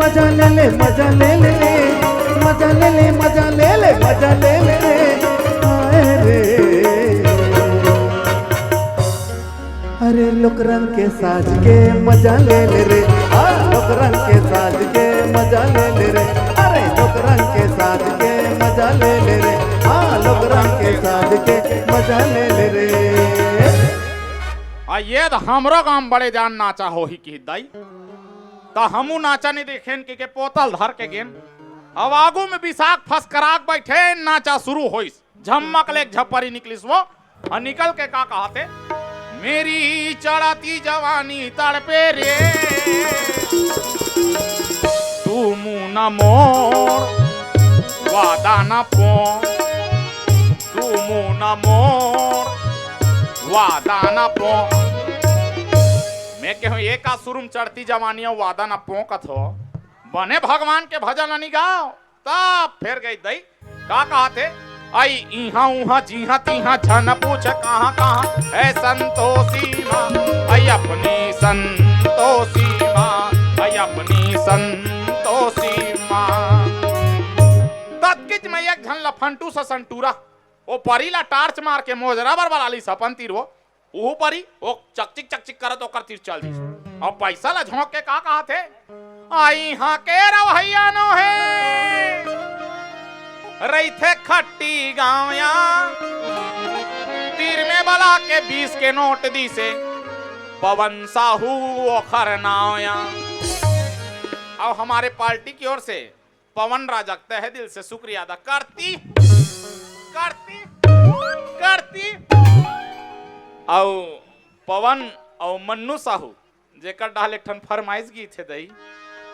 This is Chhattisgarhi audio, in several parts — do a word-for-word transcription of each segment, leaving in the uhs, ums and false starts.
मजा ले ले, मजा ले ले रे, मजा ले ले, मजा ले ले, मजा ले ले रे, हाय रे। अरे लोकरंग के साज के मजा ले ले रे, हाँ, लोकरंग के साज के मजा ले ले रे, अरे लोकरंग के साज के मजा ले ले रे, हाँ, लोकरंग के साज के मजा ले ले रे। आ ये तो हमरो गांव बड़े जान नाचा होही की दाई। त हमू नाचा नहीं देखेन के, के पोतल धर के गेन। अब आगू में बिसाख फसकराक बैठे, नाचा शुरू होइस। झम्मक ले एक झपरी निकलिस वो, और निकल के का कहते, मेरी चढ़ती जवानी तड़पे रे, तू मुंह न मोड़, वादा न पो, तू मुंह न मोड़, वादा न पो। मैं कहूँ, ये का शुरू में चढ़ती जवानी और वादा न पो कथो? बने भगवान के भजन नहीं गाओ। तब फेर गई दई, का कहत हे? आई इहाँ उहाँ जिहाँ तिहाँ झन पूछ कहाँ कहाँ, ऐ संतोषी माँ, आई अपनी संतोषी माँ, आई अपनी संतोषी माँ। ततकिच में एक झन लफंटू सा संटूरा, वो परी ला टार्च मार के मोजरा बर बला लीस अपन तीर वो। उहू परी, ओ चकचिक चकचिक करत ओकर तीर चल दिस। अउ पइसा ला झोंक के का कहत हे? आई इहाँ के रवहइया नो हे, रहिथे खट्टी गाँव या। तीर में बला के बीस के नोट दिसे, पवन साहू ओखर नाव या। अउ हमारे पार्टी की ओर से पवन राजा के तहे दिल से शुक्रिया अदा करती, करती, करती। अउ पवन अउ मन्नू साहू, जेकर डाल एक ठन फरमाइश गीत हे दई।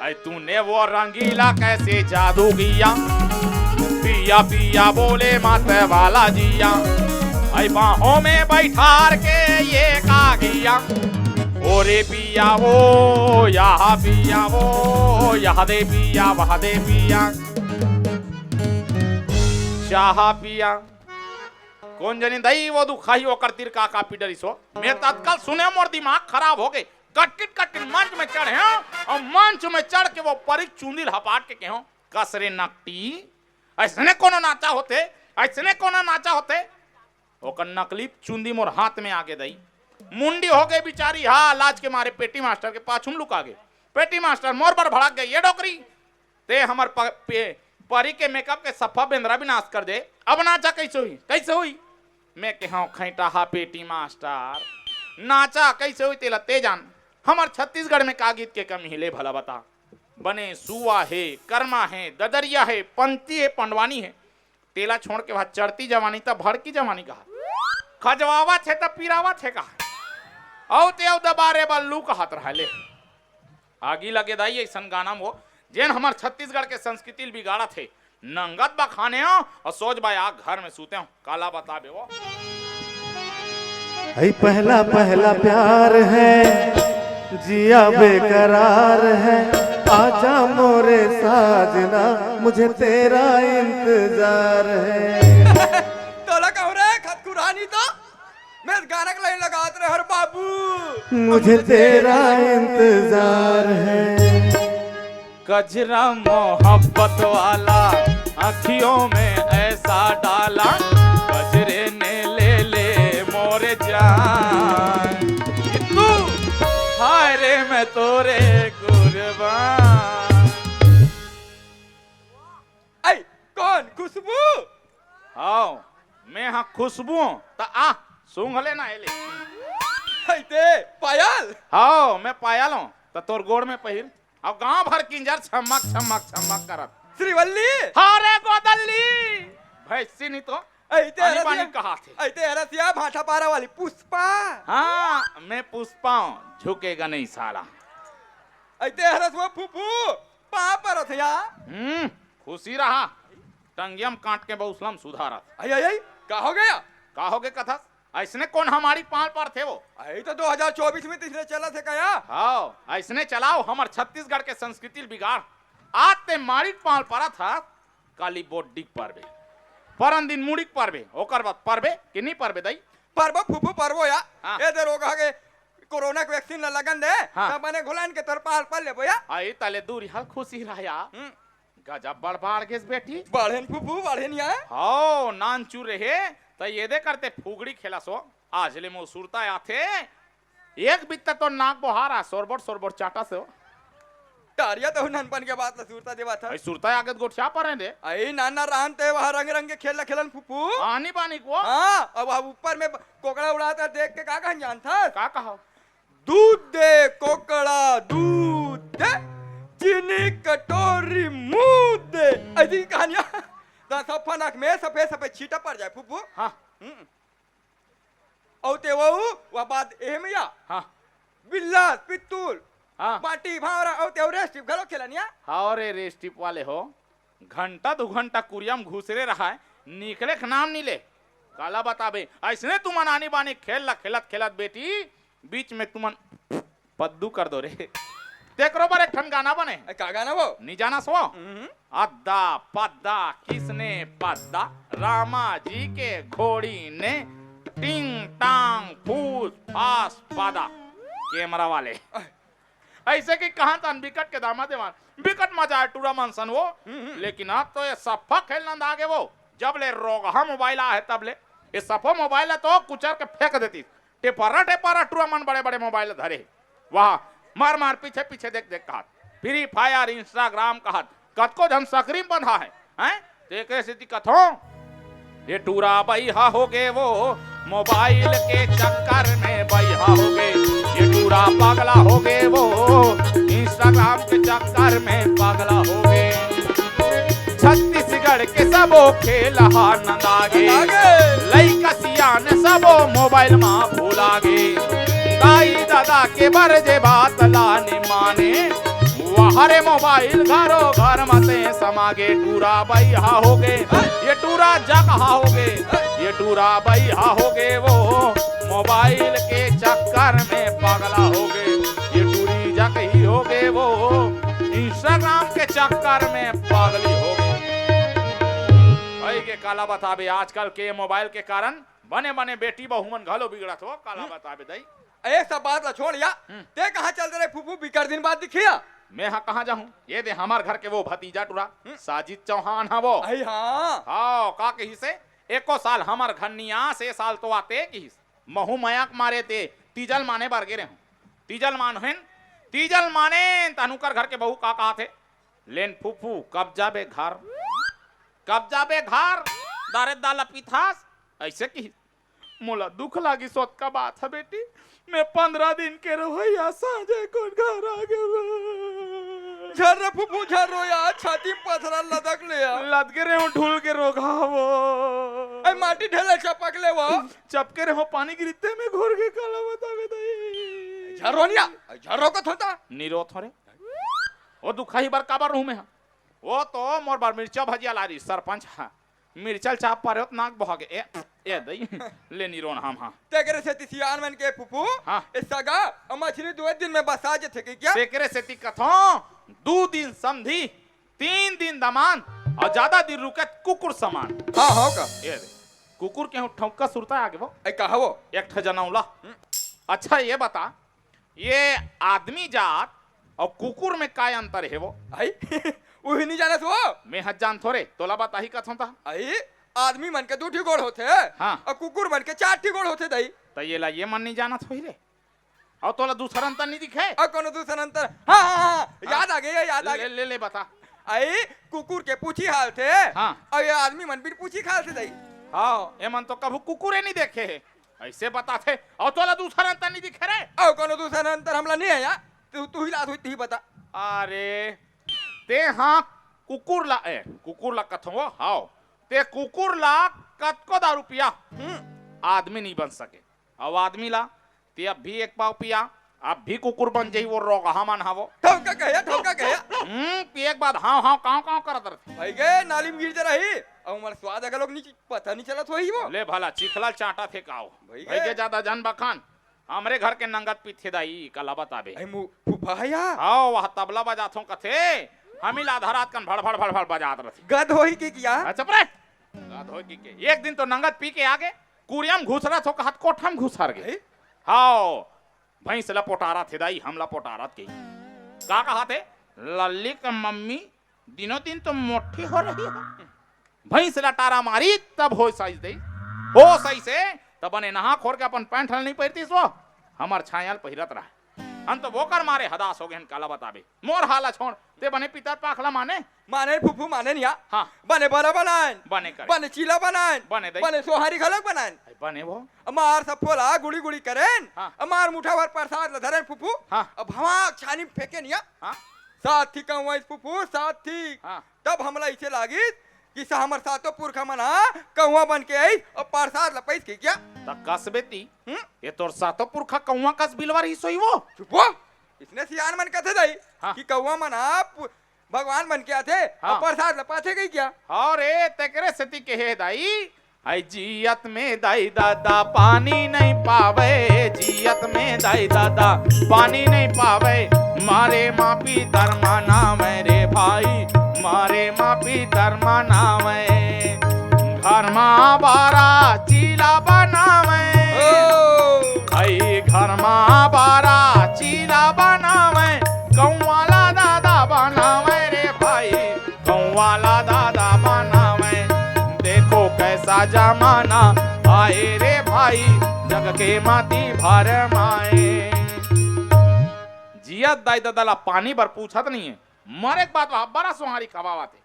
ऐ तूने वो रंगीला कैसे जादू किया, पिया पिया बोले मत वाला जिया, ऐ बाहों में बैठार के ये का किया। ओ रे पिया, ओ यहाँ पिया, ओ यहाँ दे पिया, वहाँ दे पिया, चाह पिया। कोन जनी दई वो दुखाही ओकर तीर का का पी डरिस हो। मैं तत्काल सुने मोर दिमाग खराब हो गे। कटकिट कटकिट मंच में चढ़े हंव अउ मंच में चढ़ के वो परी चुंदी ल हपाट के कहेंव, कस रे नकटी, अइसने कोनो नाचा होथे, अइसने कोनो नाचा होथे। ओकर नकली चुंदी मोर हाथ में आगे दई। मुंडी हो गे बिचारी, हा, लाज के मारे पेटी मास्टर के पाछू में लुका गे। पेटी मास्टर मोर बर भड़क गे, ये डोकरी, ते हमर प-, पे-, परी के मेकअप के सफा बेंदरा विनाश कर दे। अब नाचा कइसे होही, कइसे होही? मैं कहेंव खैंटा हा पेटी मास्टर, नाचा कइसे होही तेला ते जान। हमर छत्तीसगढ़ में का गीत के कमी हे ले भला बता। बने सुआ हे, करमा हे, ददरिया हे, पंती हे, पंडवानी हे। तेला छोड़ के वहाँ चढ़ती जवानी त भड़की जवानी कहा। खजवावत हे त पिरावत हे कहा। अउ ते अउ दबारे बल्लू कहत रहा ले। आगी लगे दाई अइसन गाना म वो, जेन हमर छत्तीसगढ़ के संस्कृति ल बिगाड़त हे। नंगत बा खाने हो अउ सोच बा आ घर में सूते हो। काला बताबे वो। ऐ पहला पहला प्यार है, जिया बेकरार है, आजा मोरे साजना, मुझे तेरा इंतजार है। तोला कहूँ रे, खतखुरानी तो। मैं गाना के लाइन लगात रहे हर बाबू। मुझे तेरा इंतजार है। गजरा मोहब्बत वाला, आँखियों में ऐसा डाला, गजरे ने ले ले मोरे जान। कि तू, हाय रे मैं तोरे कुर्बान। ऐ, कौन? खुशबू? हाव, मैं हा खुशबू हूँ, त आ, सूंघ लेना एले। ऐ ते, पायल? हाव, मैं पायल हूँ, त तोर गोड़ में पहिर। अउ गांव भर किंजर छमक, छमक, छमक करत। श्रीवल्ली? हाँ रे गोदल्ली, भैंसी नहीं तो। ऐ ते पानी, हरसिया, पानी कहा थे? ऐ ते हरसिया भाटा पारा वाली पुष्पा? हाँ, मैं पुष्पा हूँ, झुकेगा नहीं साला। ऐ ते हरस वो फूफू, पाँव परत हे यार। हम्म, खुशी रहा। टंगिया म कांट के बउसला म सुधारत। अई, अई, अई, का हो गया? का हो गया कथस? अइसने कोन हमारी पाँव परथे वो? अई तो दो हजार चौबीस में तिसने चलत हे कया? हाव, अइसने चलाव हमर छत्तीसगढ़ के संस्कृति ल बिगाड़। आज ते माड़ी पाँव परत हस, काली बोड्डी परबे। परन दिन मुड़ी परबे, ओकर बाद परबे कि नी परबे दई? परबो फूफू परबो या। हाँ। ए दे रोगा के कोरोना के वैक्सीन ला लगन दे, हाँ। त बने घोलन के तोर पाल पल लेबो या। अई तले दूरी हल खुशी रहा या। हम्म। गजब बड़ बाढ़ गेस बेटी। बाढ़ेन फूफू, बाढ़ेन या। हव, नानचुर रहे, त ये दे करते फुगड़ी खेलस हो। आज ले मोर सुरता आथे, एक बित्ता तो नाक बोहारा, सोरबोर, सोरबोर चाटस हो। टारिया तो ननपन के बात ला सुरता देवा था। अई सुरता आगे त गोठिया परे दे। अई नाना रहन ते वहाँ रंग रंग के खेल ला खेलन फूफू। आनी बानी को? हाँ, अब, अब ऊपर में कोकड़ा उड़ाता देख के का कहन जानथस? का कहा? दूध दे कोकड़ा दूध दे, चीनी कटोरी मूद दे। अइसी कहानियां। त सफा नाक में सफेद सफेद छींटा पड़ जाए फूफू। हाँ। हम्म। अउ ते वो, वह बात एह में या। हाँ। बिल्लास, पित्तूल, हाँ। बाटी, भांवरा, अउ ते वो रेस टिप घलो खेलनिया। हाँ रे, रेस टिप वाले हो। घंटा दू घंटा कुरिया म घुसरे रहाय, निकले के नाम नी ले। काला बताबे, अइसने तुमन आनी बानी खेल ला खेलत खेलत बेटी, बीच में तुमन पद्दू कर दो रे। तेकरो बर एक ठन गाना बने। ए, का गाना वो? नी जानस वो? हम्म। अद्दा पद्दा किसने पद्दा, रामा जी के घोड़ी ने टिंग टांग फूस फास पादा। कैमरा वाले। अइसे कि कहाँ तन बिकट के दामा देवान, बिकट मजा आय टूरा मन सन वो। हम्म, हम्म। लेकिन अब तो ये सफा खेल नंदा गे वो। जब ले रोगहा मोबाइल आ हे तब ले ये सफा मोबाइल ला तो कुचर के फेंक देतिस। टेपरा टेपरा टूरा मन बड़े बड़े मोबाइल धरे हे। वाह, मार मार पीछे पीछे देख देख कहत, फ्री फायर, इंस्टाग्राम कहत, कतको झन सकरी म बंधा हे, हैं? तेकरे सेती कथों, ये टूरा बइहा हो गे वो, मोबाइल के चक्कर में बइहा हो गे। ये टूरा पगला हो गे वो, इंस्टाग्राम के चक्कर में पगला हो गे। छत्तीसगढ़ के सबो खेल हा नंदा गे। नंदा गे। लइका सियान सबो मोबाइल मा भुला गे। दाई ददा के बर जे बात ला नी माने, वहरे मोबाइल घरो घर म ते समा गे। टूरा बइहा हो गे, ये टूरा जगहा हो गे, ये टूरा बइहा हो गे वो, मोबाइल के चक्कर में पगला हो गे। ये टूरी जगही हो गे वो, इंस्टाग्राम के चक्कर में पगली हो गे। अई के काला बताबे, आजकल के मोबाइल के कारण बने बने बेटी बहू मन घलो बिगड़त हो, काला हम्म। बताबे दई। ए सब बात ला छोड़ या। हम्म। ते कहाँ चल दे रे फूफू, बिकट दिन बाद दिखिया। मैं हा कहाँ जाहूँ? ये दे हमर घर के वो भतीजा टूरा, हम्म। साजिद चौहान हा वो। अई हाँ। हाँ, का कहिसे? एको साल हमर घर नी आस, ए साल तो आते किहिस। महू मया के मारे ते तीजल माने बर गे रेहेंव। तीजल मानेन, तीजल मानेन, तहन उकर घर के बहू का कहत हे? लेन फूफू, कब जाबे घर? कब जाबे घर? दारे दाल पीथास? अइसे किहिस। मोला दुख लागिस, ओतका बात ह बेटी, मैं पंद्रह दिन के रहोइया साँझे कोन घर आ गे। झन रो फूफू, झन रो यार, छाती म पथरा लदक ले यार। लद गे रेहेंव, ढुल के रोगहा वो। ए, माटी ढेले चपक ले वो। चपके रेहेंव, पानी गिरिते में घुर गे, काला बताबे दई। झन रो निया, झन रो कथों त। नी रोथों रे। ओ दुखाही बर काबर रहूँ मैं हा? वो तो मोर बर मिर्चा भजिया लारिस सरपंच हा। मिर्चा ल चाप पारे हों त नाक बोहा गे। ए, ए दई, ले नी रोन हम हा। तेकरे सेती सियान मन के फूफू, हाँ। ए सगा, अउ मछली दुए दिन में बसा जथे के क्या? तेकरे सेती कथों, दू दिन समधी, तीन दिन दमांद, अउ जादा दिन रुके त कुकुर समान। हाँ, हो का? ए दे, कुकुर के हूँ ठौका सुरता आ गे वो। ए, कहा वो? एक ठा जनौला। हम्म। अच्छा, ये बता, ये आदमी जात अउ कुकुर में का अंतर हे वो? आई? उही नी जानस वो? मैं हा जानथों रे, तोला बताही कथों त। आई, आदमी मन के दू ठी गोड़ होथे, हाँ। अउ कुकुर मन के चार ठी गोड़ होथे दई। त ये ला ये मन नी जानत होही रे। अउ तोला दूसर अंतर नी दिखे? अउ कोनो दूसर अंतर? हाँ, हाँ, हाँ, हाँ, हाँ। याद आ गे, याद आ गे। ले, ले, ले बता। आई, कुकुर के पूछी हालथे, हाँ। अउ ये आदमी मन बिन पूछी खालथे दई। हाँ, ये मन तो कभू कुकुरे नी देखे हे। अइसे बताथे, अउ तोला दूसर अंतर नी दिखे रे? अउ कोनो दूसर अंतर हमला नी हे या, तू, तू ही लात होही, तू ही बता। अरे, ते हा कुकुर ला, ए, कुकुर ला कथों वो, हाव, ते कुकुर ला कतको दारू पिया, हम्म। आदमी नी बन सके। अउ आदमी ला, ते अब भी एक पाव पिया, अब भी कुकुर बन जाही वो रोगहा मन हा वो। ठौका कहे, ठौका कहे। हम्म, पिए के बाद हाव, हाव, काव, काव करत रथे। भई गे, नाली में गिर जा रही, अउ हमर स्वाद अगर लोग नी, पता नी चलत होही वो। ले भला, चिखला चाटत हे काव। भई भई गे। गे, जादा जन बखान। हमरे घर के नंगत पीथे दई, काला बताबे। अई मु-, फूफा हे या? हाव, वह तबला बजाथों कथे, हमी ला आधा रात कन भड़, भड़, भड़, भड़ बजात रथे। गद होही के किया? हाँ, चुप रे। गद होही के, के। एक दिन तो नंगत पी के आ गे, कुरिया म घुसरथों कहत कोठा म घुसर गे। अई? हाव, भैंस ला पोटारत हे दाई, हमला पोटारत के। का कहाथे? लल्ली के मम्मी दिनों दिन तो मोटी हो रही है। भैंस ला टारा मारी तब होस आइस दई। होस आइसे तब बने नहा खोर के अपन पैंट हल नहीं पहिरतिस वो। हमर छाया ल पहिरत रहा। हम तो वोकर मारे हदास हो गेन, काला बताबे। मोर हाला छोड़, ते बने पितर पाख ला माने? माने फूफू, माने निया। हाँ। बने बरा बनाएन। बने करे। बने चीला बनाएन। बने दई। बने सोहारी घलक बनाएन। अई बने वो। अमार सफो ला गुड़ी गुड़ी करेन। हाँ। अमार मुठा भर प्रसाद ला धरेन फूफू। हाँ। अब हमार छानी में फेंके निया। हाँ। सात ठी कौवा आइस फूफू, सात ठी। हाँ। तब हमला इसे लागिस कि सा-, हमर सातों पुरखा मन हा कौवा बन के आइस अउ प्रसाद ला पाइस के क्या? त कस बेटी, हम्म? ये तोर सातों पुरखा कौवा कस बिलवा रहिस होही वो? चुप हो। इसने सियान मन कथे दई हाँ। कि कौवा मन हा पु-, भगवान बन के आथे हाँ। अउ प्रसाद ला पाथे कही क्या? अरे, तेकरे सेती कहे दाई, हाय जियत में दाई ददा पानी नहीं पावे, जियत में दाई ददा पानी नहीं पावे, मारे माँ पितर मनावे रे भाई, मारे माँ पितर मनावे। घर मा बारा चीला बनावे, ओ। भाई घर मा बारा चीला बनावे, कौवा ला ददा बनावे रे भाई। कौवा ला ददा बनावे, देखो कैसा जमाना आए रे भाई, जग के मती भरमाए। जियत दाई ददा ला पानी बर पूछत नहीं है, मरे के बाद वह बरा सोहारी खवावत हे।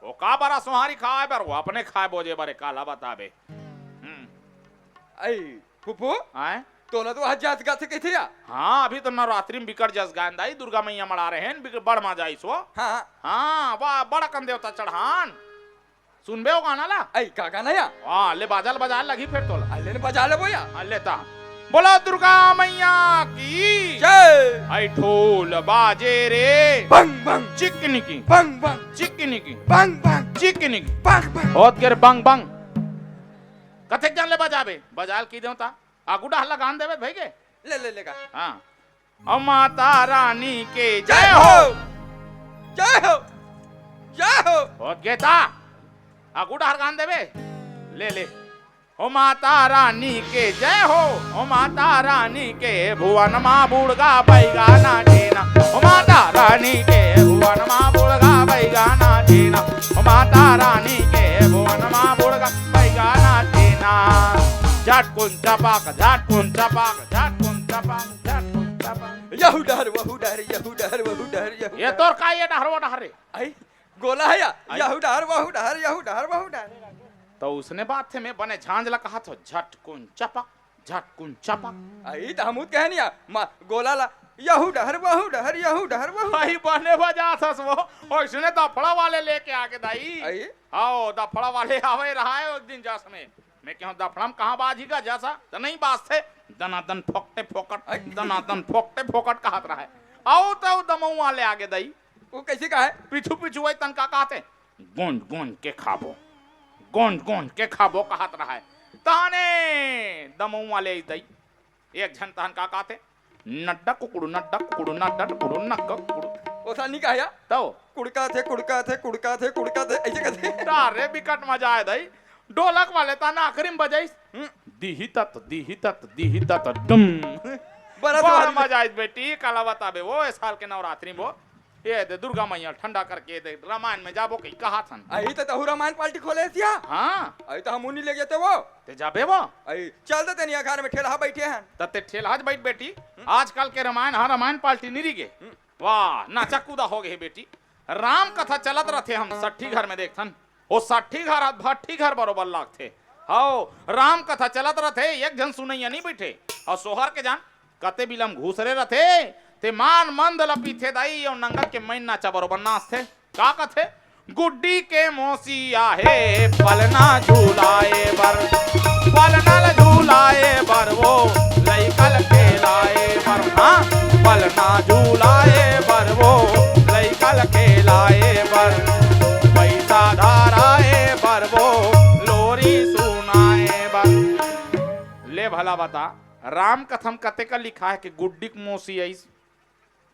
वो का बरा सोहारी खाए बर, वो अपने खाए बोजे बर हे, काला बताबे। हम्म। अई, फूफू, आय? तोला तो आज जस गाथे कहिथे या? हाँ, अभी तो नवरात्रि में बिकट जस गायन दाई, दुर्गा मैया मड़ा रहे हैं, बिकट बड़ मजा आइस वो। हाँ। हाँ, वाह, बड़ अकन देवता चढ़ान। सुनबे वो गाना ला? अई, का गाना या? हाँ, ले बाजा ल बजाए लगही फेर तोला। अई, ले न बजा लेबो या। हाँ, ले ता। बोला दुर्गा मैया की। जय। अई ढोल बाजे रे। बंग, बंग। चिकनिकी। बंग, बंग। चिकनिकी। बंग, बंग। चिकनिकी। बंग, बंग। होत गे रे बंग, बंग। कतेक जन ले बजाबे? बजाल की देवता। आगू डहर ला गान देबे भई गे। ले, ले, ले गा। हाँ। ओ माता रानी के जय जय हो। हो। जय हो। जय हो। होत गे ता। आगू डहर गान देबे। ले, ले। ओ माता रानी के जय हो। ओ माता रानी के भुवन मा बुड़गा बैगा नाचेना। ओ माता रानी के भुवन मा बुड़गा बैगा नाचेना। ओ माता रानी के भुवन मा बुड़गा बैगा नाचेना। झटकुन चपाक, झटकुन चपाक, झटकुन चपाक, झटकुन चपाक। यहू डहर, वहू डहर, यहू डहर, वहू डहर, यहू ये डहर। तोर का ये डहर, वो डहर रे? आई, गोला हे या? आई। यहू डहर, वहू डहर, यहू डहर, वहू डहर। त उसने बात हे, मैं बने झांझ ला कहाथों, झटकुन चपक, झटकुन चपक। आई, त हमू त कहे नहीं या, मा-, गोला ला, यहू डहर, वहू डहर, यहू डहर, वहू डहर। आई, बने बजाथस वो, ओइसने दफड़ा वाले लेके आगे दाई। आई। आओ, दफड़ा वाले आवे रहा है एक दिन जस में। मैं कहूँ, दफड़म कहाँ बाजही गा जस, त नहीं बाजथे, दनादन फोकटे फोकट, आई। दनादन फोकटे फोकट कहत रहा है। आओ त दमऊ वाले आगे दाई। वो कैसे कहा है? पीछू पीछू वही तन का कहते, गोंज गोंज के खाबो, गोंज गोंज के खाबो कहत रहा है। तहने दमऊ वाले आई दाई, एक झन तहन का कहते, नड्डा कुकड़ू, नड्डा कुकड़ू, नड्डा कुकड़ू, नग्गा कुकड़ू। ओसा नहीं कहा या? तो? कुड़का थे, कुड़का थे, कुड़का थे, कुड़का थे, ऐसे कहते। तारे बिकट मजा आए दाई। ढोलक वाले ता ना आखिरी में बजाइस। हम्म। दिही तत, दिही तत, दिही तत, डुम। बड़ा बड़ा सुहावना। मजा आइस बेटी, काला बताबे वो, ए साल के नवरात्रि में वो। ये दे दुर्गा मैया ठंडा करके दे, रामायण में जाबो कही कहाथन। अही त तहू रामायण पार्टी खोले हस या? हाँ। अही त हमू नहीं ले जाते वो। ते जाबे वो? अही चल दे तनिया घर में ठेलहा बैठे हन। त ते ठेलहा ज बैठ बेटी। हम्म। आजकल के रामायण, हाँ, रामायण पार्टी नहीं रही गे। हम्म। वाह, नाचा कूदा हो गए बेटी। राम कथा चलत रहते हम सट्ठी घर में देखथन। ओ सट्ठी घर हा भट्ठी घर बरोबर लागथे। हव, राम कथा चलत रहथे, एक झन सुनैया नहीं बैठे। अउ सोहर के जान कते बिलम घुसरे रथे, ते मान मंद ल पीथे दाई, अउ नंगत के मैन नाचा बरोबर नाचथे। का कथे? गुड्डी के मौसी आहे, पलना झूलाए बर, पलना ल झूलाए बर वो, लइका ल खेलाए बर, हाँ, पलना झूलाए बर वो, लइका ल खेलाए बर, पैसा धराए बर वो, लोरी सुनाए बर। ले भला बता, राम कथा म कते का लिखा है कि गुड्डी के मौसी आइस,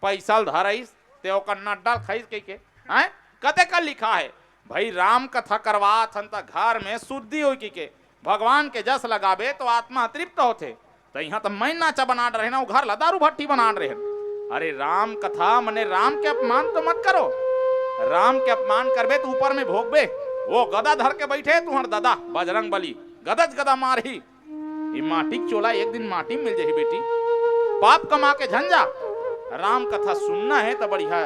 पैसा ल धरइस, ते ओकर नड्डा ल खाइस कहिके, हैं? कते का लिखा है? भाई, राम कथा करवात हन त घर में शुद्धि होई कहिके, भगवान के जस लगाबे तो आत्मा तृप्त होथे। त इहाँ त मैं नाचा बना डरे ना, वो घर ला दारू भट्टी बना डरे। अरे राम कथा मने राम के अपमान तो मत करो। राम के अपमान करबे त ऊपर में भोगबे। वो गदा धर के बैठे तुहर ददा बजरंग बली, गदज गदा मारही। ये माटी के चोला एक दिन माटी में मिल जाही बेटी। पाप कमा के झन जा। राम कथा सुनना हे त बढ़िया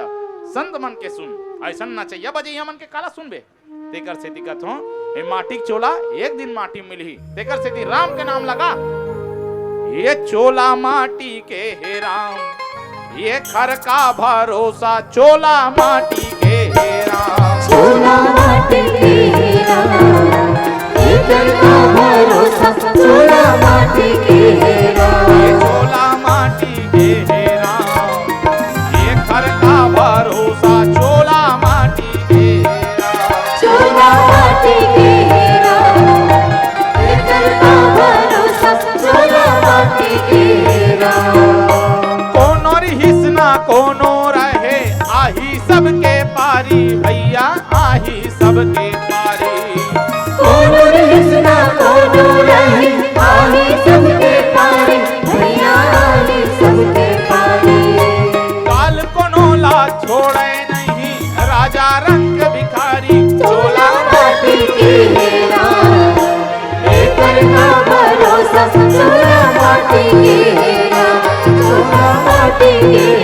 संत मन के सुन, ऐसन नचैया बजैया मन के काला सुनबे। तेकर सेती कथों, ये माटी के चोला एक दिन माटी में मिलही। तेकर सेती राम के नाम लगा। ये चोला माटी के हे राम, ये खर का भरोसा चोला माटी के हे राम। चोला माटी के हे राम, ये खर का भरोसा चोला माटी के हे राम। ये चोला माटी के हे राम, ये खर का भरोसा चोला माटी के हे राम। चोला माटी के हे राम, ये खर का भरोसा चोला माटी के हे राम। कोनो रिहिस ना कोनो रहे, आही सबके पारी भैया, आही सबके पारी। कोनो रिहिस ना कोनो रहे, आही सबके पारी भैया, आही सबके पारी। काल कोनो ला छोड़े नहीं, राजा रंग भिखारी। चोला माटी के हे राम, ये खर का भरोसा चोला माटी के हे राम, चोला माटी के